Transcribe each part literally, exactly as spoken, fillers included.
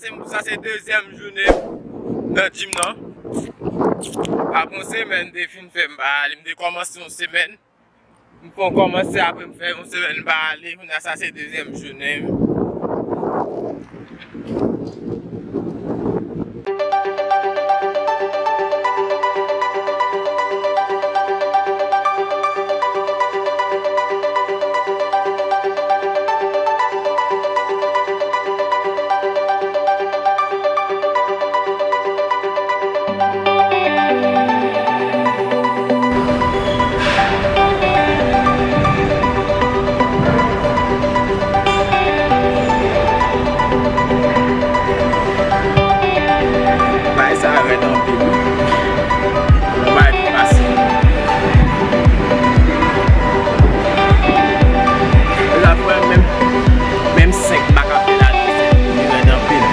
Sa se dezyèm jounen m nan gym nan. Apre yon semèn m te fin fè m pa ale, m te kòmanse yon semèn. M fè yon kòmanse, apre m fè yon semèn m pa ale. Kounye a sa se dezyèm jounen m. Bagay sa rèd anpil. Yon bagay ki fasil. Mezanmi, menm, menm senk m pa ka fè la, li rèd anpil.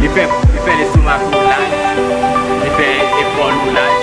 Li fè, li fè lestomak ou laj, li fè epòl ou laj.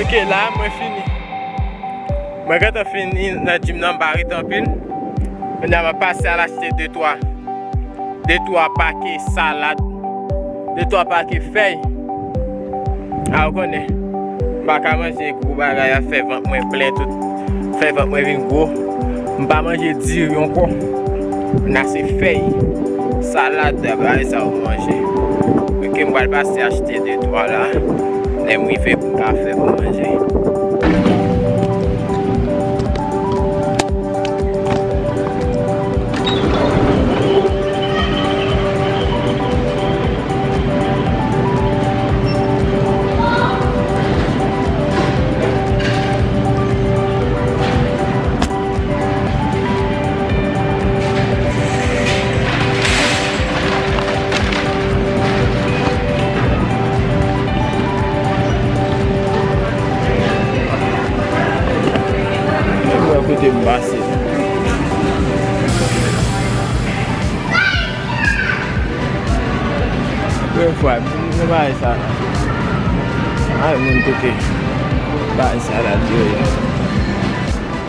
Ok, la, mwen fini. Mwen gentan fini nan gym nan, m pa ret anpil. Kounye a, m ap pase al achte de twa, de twa pake salad, de twa pake fèy. A, ou konnen, m pa ka manje gwo bagay a, fè vant mwen plen tout, fè vant mwen vin gwo. M pa manje diri ankò. Kounye a se fèy, salad, bagay sa ou manje. Ok, m pral pase achte de twa la. Lè m rive pou m ka fè pou manje. Mwen kote m pase. Premye fwa, m wè bagay sa. Ay, moun kote bagay salad yo ye.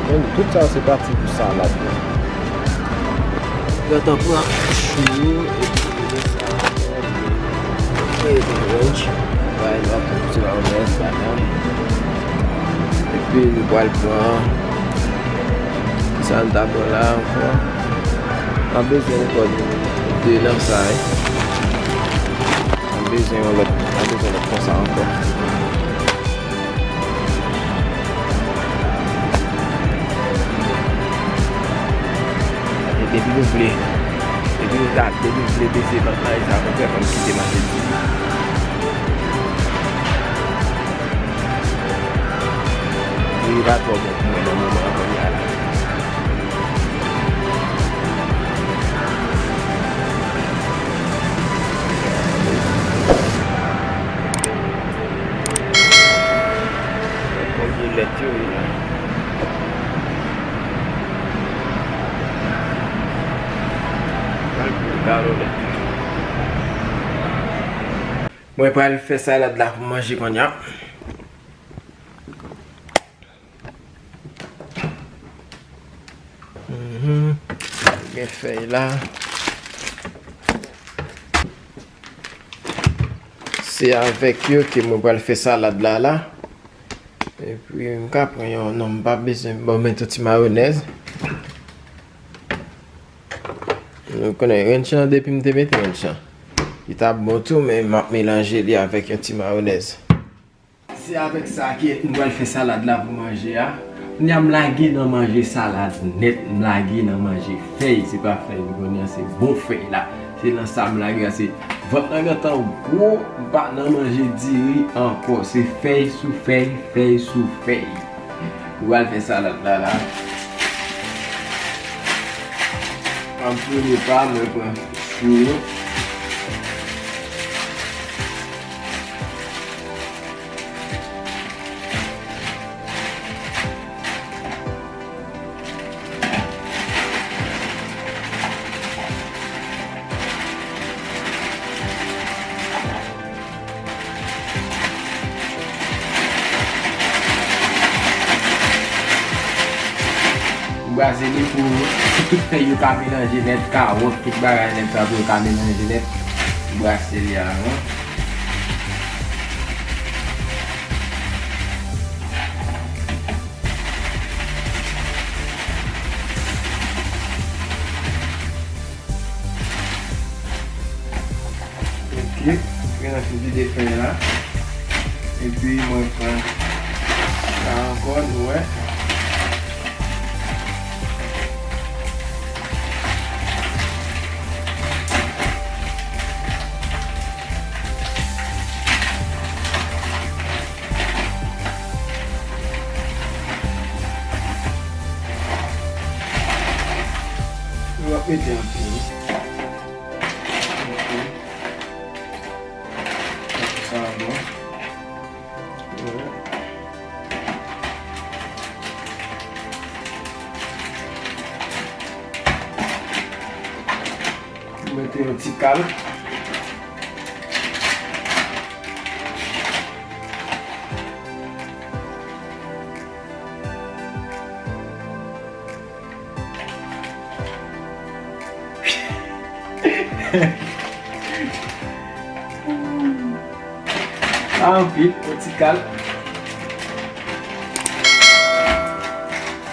Men tout sa se pati pou salad yo. Yo t ap pran chou yo, epi yo mete sa. Epi ranch, bay nou ak ti mayonèz ladan. Epi nou pral pran, kisa n ta pran la ankò? N ap bezwen ankò de nan sa, wi. N ap bezwen yon lòt, n ap bezwen lòt konsa ankò. E depi nou vle, depi nou ta, depi nou vle bese vant la, e sa kontrè fò n kite mache diri. Diri pa twò bon pou mwen nan moman an kounye a la. Konbyen lèt yo ye la? Pral pran galon lèt. Mwen pral fè salad la pou manje kounye a. Mhm. Gen fèy la. Se avèk yo ke mwen pral fè salad la la. Epi m ka pran yon, non, m pa bezwen, bon, met yon ti mayonèz. Nou konnen ranch lan, depi m te mete ranch lan, li t ap bon tou, men m ap melanje li avèk yon ti mayonèz. Se avèk sa ke nou pral fè salad la pou manje a. Kounye a m lage nan manje salad nèt, m lage nan manje fèy, se pa fèy m konnen an, se bon fèy la. Se nan sa m lage a, se vant nan gentan gwo, m pa nan manje diri ankò, se fèy sou fèy, fèy sou fèy. Ou pral fè salad la la. An premye pa, mwen pran chou yo. Ou brase li pou tout fèy yo ka melanje nèt, kawòt, tout bagay nèt sa pou yo ka melanje nèt. Ou brase li avan. Ok, mwen nan fè vide fèy la. Epi mwen pran sa ankò, nou wè. Nou ap mete anpil. Ok. Sa bon. Mete yon ti kal. Pa anpil, yon ti kal.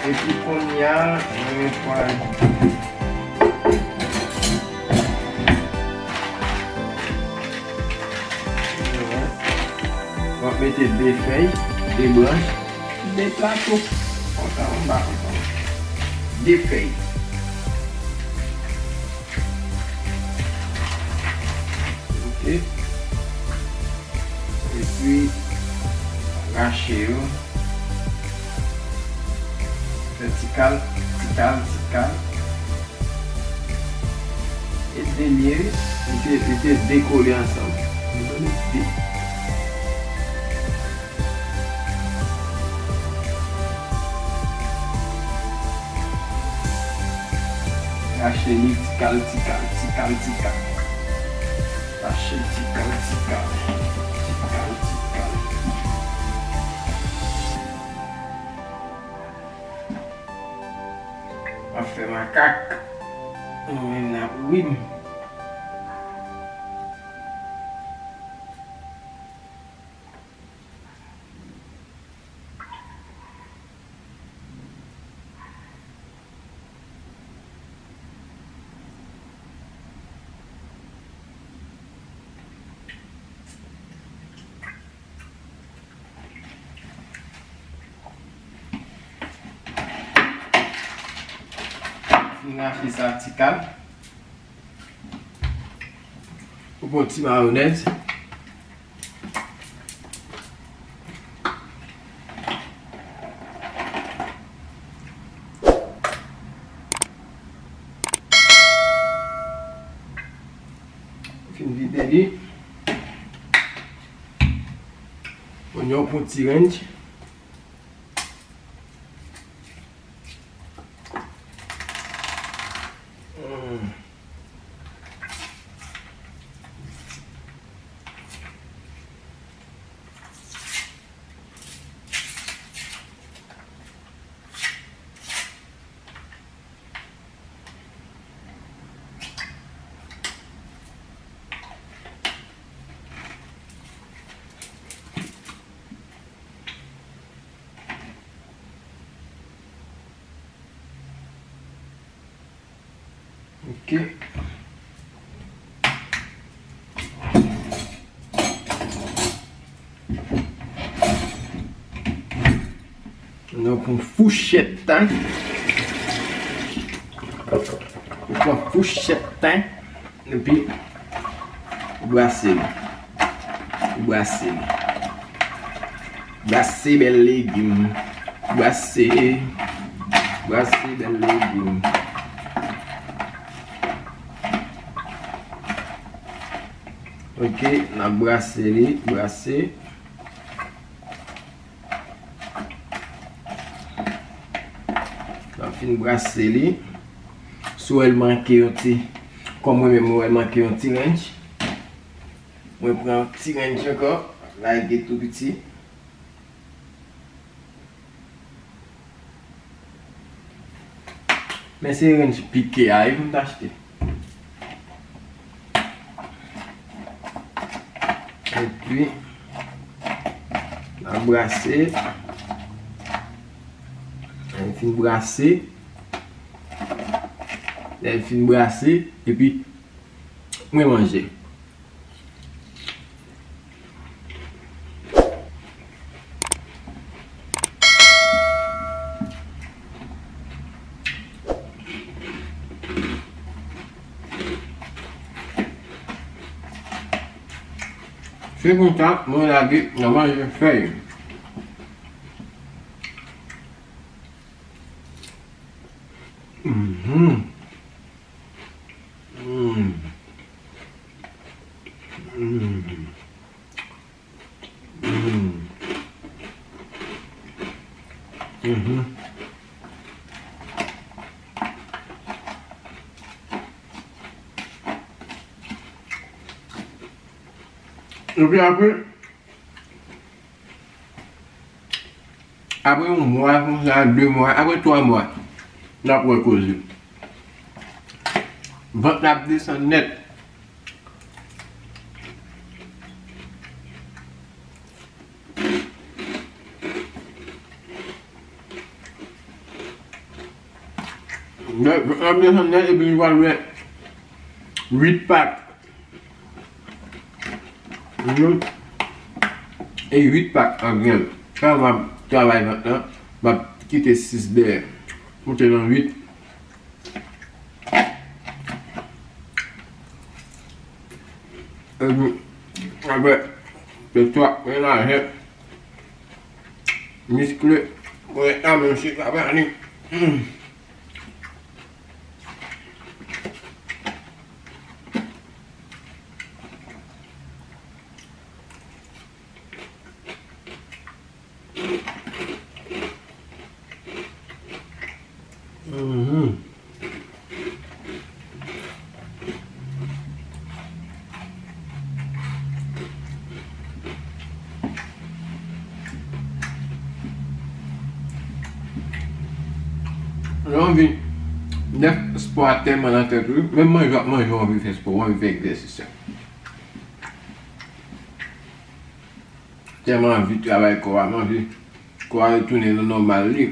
Epi kounye a, mwen pral Mwen mete de fèy, de branch, de plato. Konsa, anba, konsa. De fèy. Ok. Epi, rache yo. Fè ti kal, ti kal, ti kal. E de l ye, wi. Li te, li te dekole ansanm. Li te de. Rache li ti kal, ti kal, ti kal, ti kal. Rache ti kal, ti kal. Ti kal, ti kal. M ap fè makak. Mwen menm n ap ri m. Fin rache sa ti kal. Ou pran ti mayonèz. Fin vide li. Onyon pou ti renj. Hmm. Ok. Nou Pran fouchèt, ou pran fouchèt, epi ou brase li. Ou brase li. Brase bèl legim. Brase. Brase bèl legim. Ok, n ap brase li, brase. N ap fin brase li. Si w wè l manke yon ti, kòm mwen menm, mwen wè l manke yon ti ranch. Mwen pran yon ti ranch ankò, lage tou piti. Men se ranch pike a wi m t achte. Epi, n a brase. Lè n fin brase, lè n fin brase, epi mwen manje. Se konsa, mwen lage nan manje fèy. Mhm. Mm. Mm. Mm. Mhm. Epi apre, apre yon mwa konsa, de mwa, apre twa mwa, n ap wè koze. Vant la ap desann nèt. Vant la ap desann nèt epi nou pral wè uit pak. Mhm. E uit pak an grenn. Sa m ap travay vant lan, m ap kite sis dèyè. Moute nan uit. Epi, apre, se twa, menaje, miskle, mwen, a, menm si sa pa ni. Hmm. Mhm. Lè w anvi, lè spò a tèlman nan tèt ou, menm manje w ap manje, w anvi fè spò, w anvi fè egzèsis. Tèlman anvi travay kò a, m anvi kò a retounen nan nòmal li.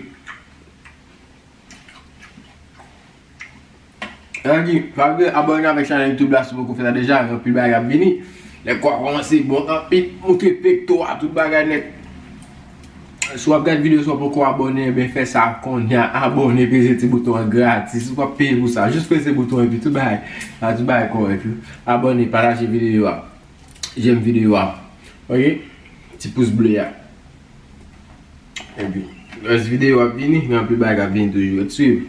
Sa di, pa bliye abòne avèk chanèl YouTube la si w poko fè sa deja, gen anpil bagay k ap vini. Lè kò a kòmanse bon anpil, moute pekto a, tout bagay nèt. Si w ap gade videyo sa w poko abòne, ebyen fè sa kounye a, abòne, peze ti bouton an gratis, ou p ap peye pou sa. Jis peze bouton epi tout bagay, tout bagay kòrèk wi. Abòne, pataje videyo a. J'aime videyo a. Ok? Ti pous ble a. Epi, rès videyo ap vini, gen anpil bagay k ap vini toujou. Ret swiv.